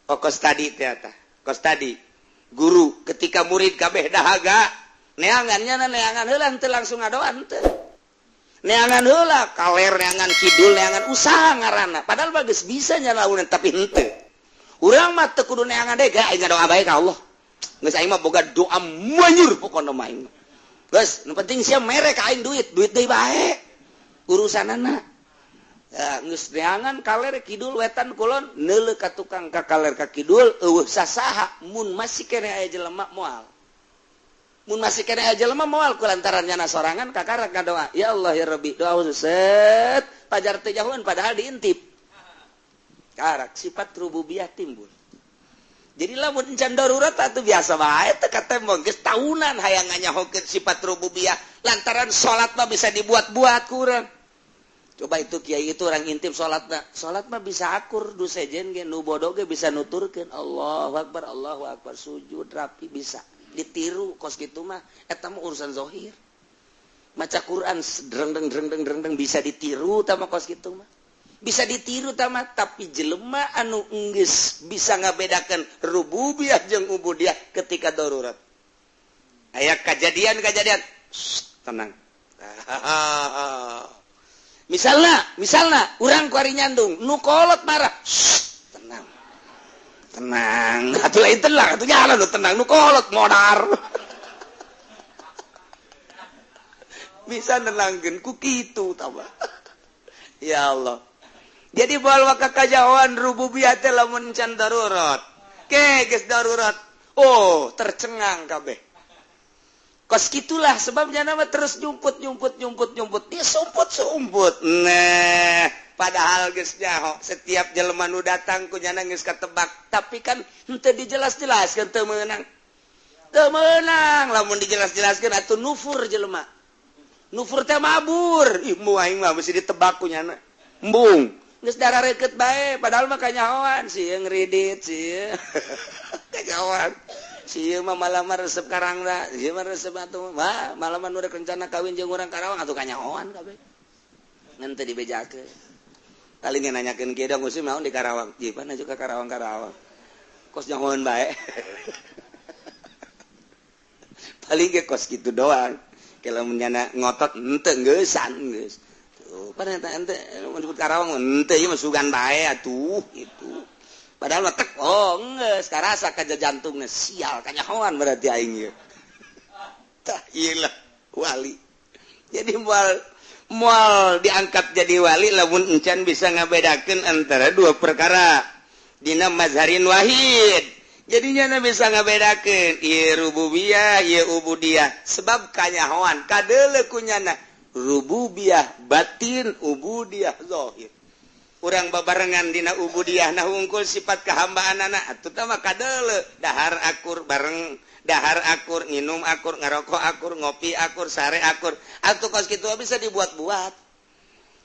Oh, kos tadi teh tah. Kos tadi guru ketika murid kabeh dahaga neangannya neangan heula henteu langsung ngadoa henteu. Neangan heula kaler, neangan kidul, neangan usaha ngaranna. Padahal bagus bisa nyalaunan tapi henteu. Urang mah teu kudu neangan deui, aing ngadoa bae ka Allah. Geus aing mah boga doa manyur pokona mah aing. Geus, nu penting sia mere ka aing duit, duit deui bae. Urusanana. Ya, geus neangan kaler kidul wetan kulon neuleuh ka tukang ka kaler ka kidul eueuh sasaha mun masih keneh aya jelema moal. Mun masih keneh aya jelema moal kulantaran nyana sorangan kakarak ngadoa. Ya Allah ya Rabbi, doa khusus set pajar teu jauhan padahal diintip. Karak sifat rububiyah timbul. Jadi lamun encan darurat atuh biasa bae teu katembong geus tahunan hayang nganyahokeun sifat rububiyah lantaran salat mah bisa dibuat-buat kurang. Coba itu kiai itu orang intip salatna. Salat mah bisa akur du sejen ge nu bodoh ge bisa nuturkeun Allahu akbar Allahu akbar sujud rapi bisa ditiru kos kitu mah eta mah urusan zahir. Maca Quran dreng dreng dreng dreng dreng bisa ditiru tah mah kos kitu mah. Bisa ditiru tah mah, tapi jelema anu enggeus bisa ngabedakeun rububiyah jeung ubudiyah ketika darurat. Aya kejadian-kejadian, tenang. Misalnya urang kuari nyandung, nu kolot marah, tenang. Tenang, atuh lain tenang, atuh jalan nu tenang, nu kolot modar. Bisa nenangkeun ku kitu tah. Ya Allah. Jadi moal waka kajauhan rububiyah teh lamun can darurat. Ke geus darurat. Oh, tercengang kabeh. Kos kitulah sebabnya nama terus nyumput nyumput nyumput nyumput. Dia sumput sumput. Nah, padahal geus nyaho setiap jelema nu datang ku nyana geus katebak, tapi kan henteu dijelas-jelaskeun teu meunang. Teu meunang lamun dijelas-jelaskeun atuh nufur jelema. Nufur teh mabur. Ih, mu aing mah mesti ditebak ku nyana. Embung. Geus darah reket bae padahal mah kanyahoan sieun ngridit sieun. Kanyahoan. Sieun mah malah mah resep Karangna, sieun mah resep atuh. Mah malah mah nu rek rencana kawin jeung urang Karawang atuh kanyahoan kabeh. Ngan teu dibejakeun. Paling nanyakeun kieu dong musim naon di Karawang. Ieu pan aju ka Karawang-Karawang. Kos nyahoan bae. Paling ge kos kitu doang. Kalau menyana ngotot henteu geusan geus. Tuh, pan eta ente menyebut Karawang henteu ieu mah sugan bae atuh gitu. Padahal mah tek oh geus karasa ka jantungna sial kanyahoan berarti aing ieu. Tah ieu lah wali. Jadi moal diangkat jadi wali lamun encan bisa ngabedakeun antara dua perkara dina mazharin wahid. Jadinya na bisa ngabedakeun ieu rububiyah ieu ubudiyah sebab kanyahoan kadeuleu ku nyana rububiyah batin ubudiyah zahir. Urang babarengan dina ubudiyah nah hungkul sifat kehambaanana atuh tah mah kadeuleu dahar akur bareng dahar akur nginum akur ngarokok akur ngopi akur sare akur atuh kos kitu bisa dibuat-buat.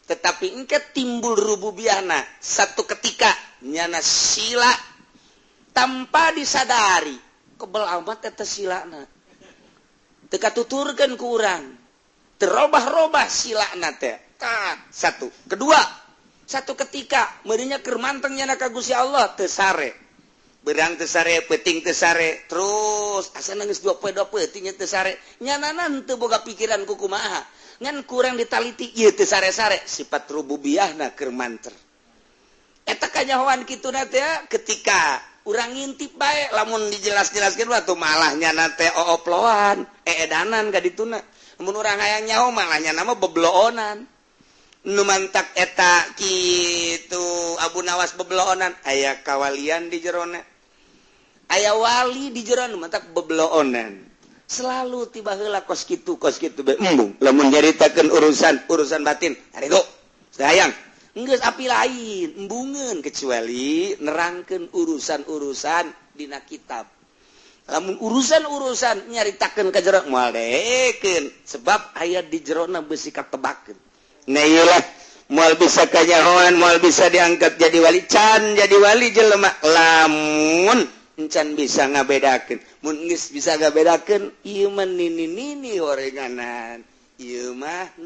Tetapi engke timbul rububiyahna satu ketika nyana sila tanpa disadari kebel amat eta silana teu katuturkeun ku urang terobah-robah silana teh. Tah satu kedua satu ketika meureunnya keur manteng nyana ka Gusti Allah teu sare berang teu sare peuting teu sare terus asa nangis dua poe dua peuting teu sare nyanana teu boga pikiran ku kumaha ngan kurang ditaliti ieu teu sare-sare sifat rububiyahna keur manter eta kanyahoan kituna teh ketika urang ngintip bae lamun dijelas-jelaskeun mah tuh malah nyana teh ooploan eedanan ka dituna mun urang hayang nyaho malah nyana mah bebloonan nu mantak eta kitu Abu Nawas bebloonan aya kawalian di jerona aya wali di jerona mantak bebloonan selalu tiba heula kos kitu bae embung lamun nyaritakeun urusan batin haritu sayang geus api lain embungeun kecuali nerangkeun urusan-urusan dina kitab. Lamun urusan-urusan nyaritakeun ka jero moal deekeun sebab aya di jerona beusi katebakeun. Nah ieu lah moal bisa kanyahoan moal bisa diangkat jadi wali can jadi wali jelema lamun encan bisa ngabedakeun mun geus bisa ngabedakeun ieu mah nini-nini horenganan ieu mah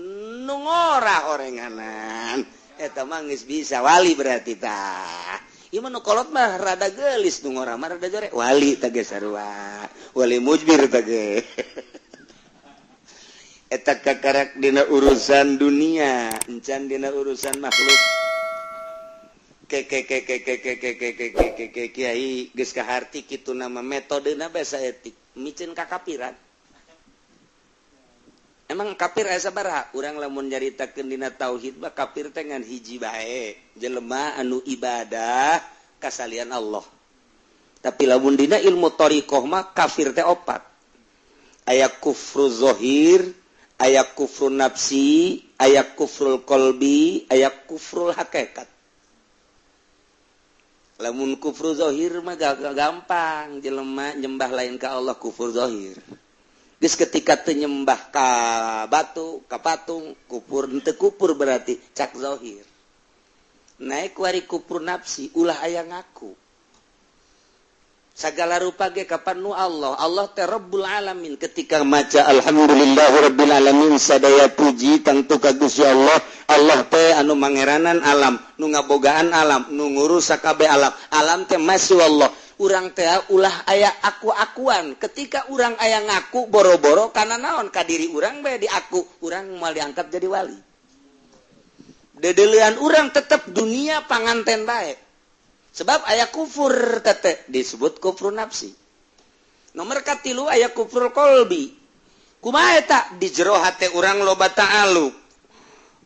nu ngora horenganan. Eta mah geus bisa wali berarti tah. Ieu mah nu kolot mah rada geulis, nu ngora mah rada jore. Wali teh ge sarua. Wali mujbir teh ge. Eta kakarak dina urusan dunia, encan dina urusan makhluk. Ke ke ke ke ke ke ke ke ke ke ke ke kiai geus kaharti kitu nama metodena basa etik miceun kakapiran. Emang kafir aya sabaraha? Urang lamun nyaritakeun dina tauhid mah kafir teh ngan hiji bae, jelema anu ibadah kasalian Allah. Tapi lamun dina ilmu thariqah mah kafir teh opat. Aya kufru zahir, aya kufru nafsi, aya kufrul qalbi, aya kufrul hakikat. Lamun kufru zahir mah gampang, jelema nyembah lain ka Allah kufur zahir. Geus ketika teu nyembah ka batu, ka patung, kufur henteu kufur berarti cak zahir. Naik wari kufur nafsi ulah aya ngaku. Sagala rupa ge kapan nu Allah, Allah teh Rabbul Alamin. Ketika maca alhamdulillahirabbil alamin sadaya puji tangtu ka Gusti Allah. Allah teh anu mangeranan alam, nu ngabogaan alam, nu ngurus sakabeh alam. Alam teh masih Allah. Urang teh ulah aya aku-akuan. Ketika urang aya ngaku boro-boro kana naon ka diri urang bae diaku, urang moal diangkat jadi wali. Dedeulean urang tetep dunia panganten bae. Sebab aya kufur tete disebut kufur nafsi. Nomor katilu aya kufur kolbi. Kumaha eta di jero hate urang loba ta'aluk.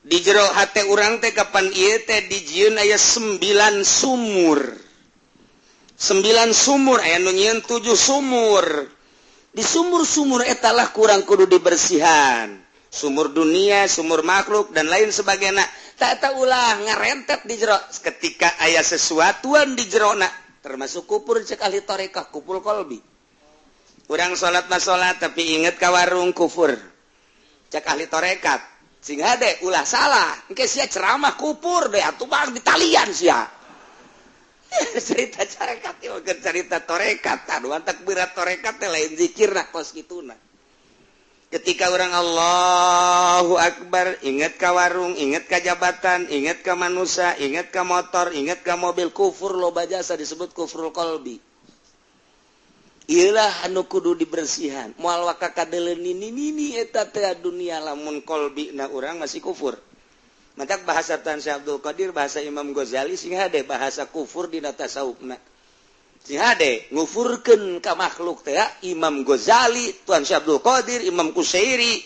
Di jero hate urang teh kapan ieu teh dijieun aya 9 sumur. 9 sumur aya nu nyieun 7 sumur. Di sumur-sumur eta lah kurang kudu dibersihan. Sumur dunia, sumur makhluk dan lain sebagainya. Tak eta ulah ngarentet di jero. Ketika aya sesuatuan di jerona termasuk kupur cek ahli tarekah kupur kolbi. Urang salat mah salat tapi inget ka warung kufur. Cek ahli tarekat. Sing hade ulah salah. Engke sia ceramah kupur deh atuh bang ditalian sia. Cerita tarekat ieu keur cerita tarekat. Anu antak berat tarekat teh lain zikirna kos kituna. Ketika orang Allahu Akbar, ingat ka warung, ingat ka jabatan, ingat ka manusia, ingat ka motor, ingat ka mobil, kufur loba jasa disebut kufrul qalbi. Ieulah anu kudu dibersihan. Moal waka kadeuleun nini-nini eta teh dunia lamun qalbina urang masih kufur. Matak bahasa Tan Syekh Abdul Qadir, bahasa Imam Ghazali sing hade bahasa kufur dina tasawufna. Sing hade ngufurkeun ka makhluk teh Imam Ghazali, Tuan Syekh Abdul Qadir, Imam Kusyairi,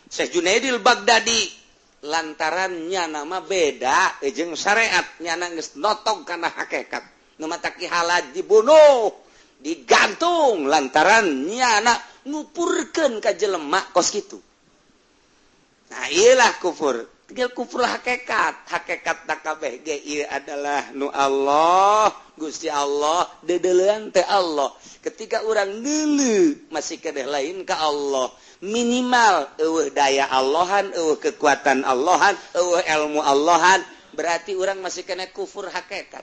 Syekh Junaidil Baghdadi lantaran nyana beda jeung syariat nyana geus notog kana hakikat. Nu matak Ki Halaj dibunuh, digantung lantaran nyana ngupurkeun ka jelema kos kitu. Nah, ieulah kufur. Tinggal kufur hakikat, hakikat kabeh ge ieu adalah nu Allah, Gusti Allah, dedeulean teh Allah. Ketika urang neuleuh masih kedeh lain ka Allah, minimal eueuh daya Allahan, eueuh kekuatan Allahan, eueuh ilmu Allahan, berarti urang masih kena kufur hakikat.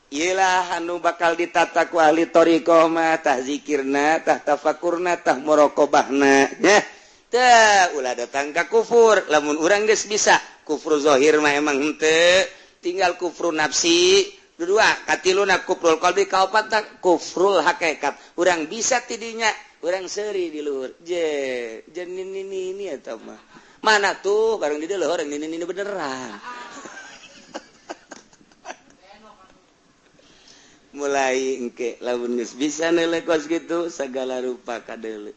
Iyalah anu bakal ditata ku ahli thariqah mah tah zikirna, tah tafakurna, tah muraqabahna nya. Tah ulah datang ka kufur, lamun urang geus bisa kufur zahir mah emang henteu, tinggal kufur nafsi, dua katiluna kufrul qalbi, kaopatna kufrul hakikat. Urang bisa tidinya, urang seuri di luhur. Je, je nini nini eta mah. Mana tuh bareng di luhur yang nini nini beneran. Mulai engke lamun geus bisa neuleuh kos kitu sagala rupa kadeuleu.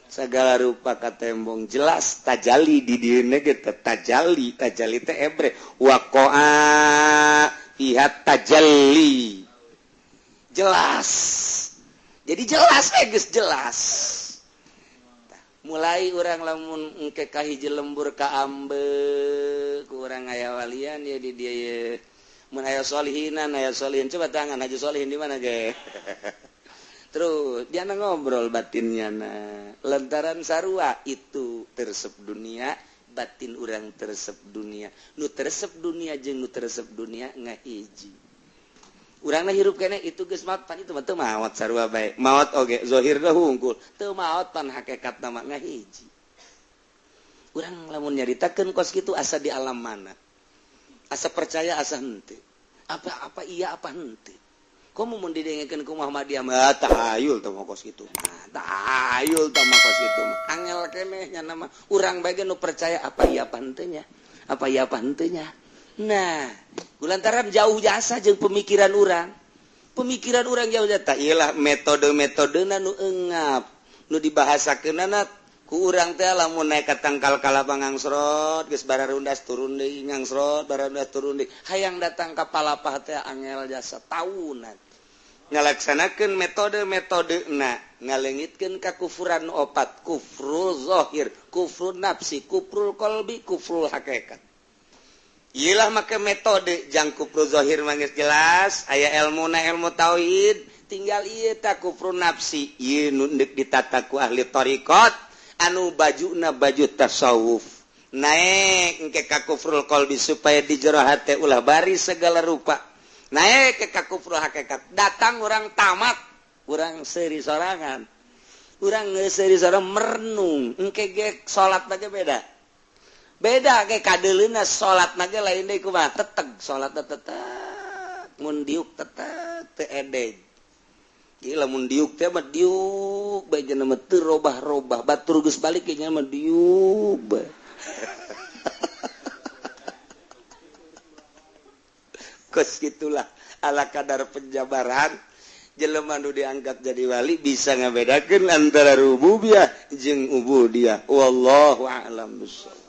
Segala rupa katembong jelas tajali di dieuna ge tajali, tajali teh ebre waqa'a fiha tajalli. Jelas. Jadi jelas geus jelas. Mulai urang lamun engke ka hiji lembur ka ambe ku urang aya walian ya di dieu ye. Mun aya solihinan, aya solihin coba tangan Haji Solihin di mana ge? Terus dia ngobrol batinnya na lantaran sarua itu teresep dunia, batin urang teresep dunia, nu teresep dunia jeung nu teresep dunia ngahiji. Urangna hirup keneh itu geus maot pan itu mah teu maot sarua bae. Maot oge zahirna hungkul, teu maot pan hakikatna mah ngahiji. Urang lamun nyaritakeun kos kitu asa di alam mana? Asa percaya asa henteu. Apa apa iya apa henteu? Komo mun didengekeun ku Muhammadiyah mah, tahayul teh mah kos kitu mah. Tahayul teh mah kos kitu mah. Angel keneh nya mah. Urang bae nu percaya apa iya apa henteu nya. Apa iya apa henteu nya. Nah, kulantaran jauh jasa jeung pemikiran urang. Pemikiran urang jauh jasa. Iyalah metode-metodena nu engap. Nu dibahasakeunana ku urang teh lamun naik ka tangkal kalapa ngangsrot geus bararundas turun deui, ngangsrot bararundas turun deui, hayang datang ka palapah teh angel jasa tahunan ngalaksanakeun metode-metodena ngaleungitkeun kakufuran opat: kufrul zahir, kufrul nafsi, kufrul qalbi, kufrul hakikat. Iyalah make metode jang kufrul zahir mah geus jelas aya ilmuna, ilmu tauhid. Tinggal ieu tah kufrul nafsi, ieu nu deuk ditata ku ahli thariqat anu bajuna baju tasawuf, naik engke ka kufrul qalbi supaya di jero hate ulah bari segala rupa, naik ke ka kufrul hakikat. Datang orang tamat, urang seuri sorangan, urang seuri sorangan merenung, engke ge salat aja beda beda ge kadeuleuna. Salat ge lain deui, kumaha teteg salat, teteg mun diuk teteg teu edeg. Gila, mun diuk teh mah diuk bae cenah mah, teu robah-robah. Batur geus balik ge nya mah diuk bae. Kos gitulah ala kadar penjabaran jelema nu diangkat jadi wali bisa ngabedakeun antara rububiyah jeung ubudiyah. Wallahu a'lam bissawab.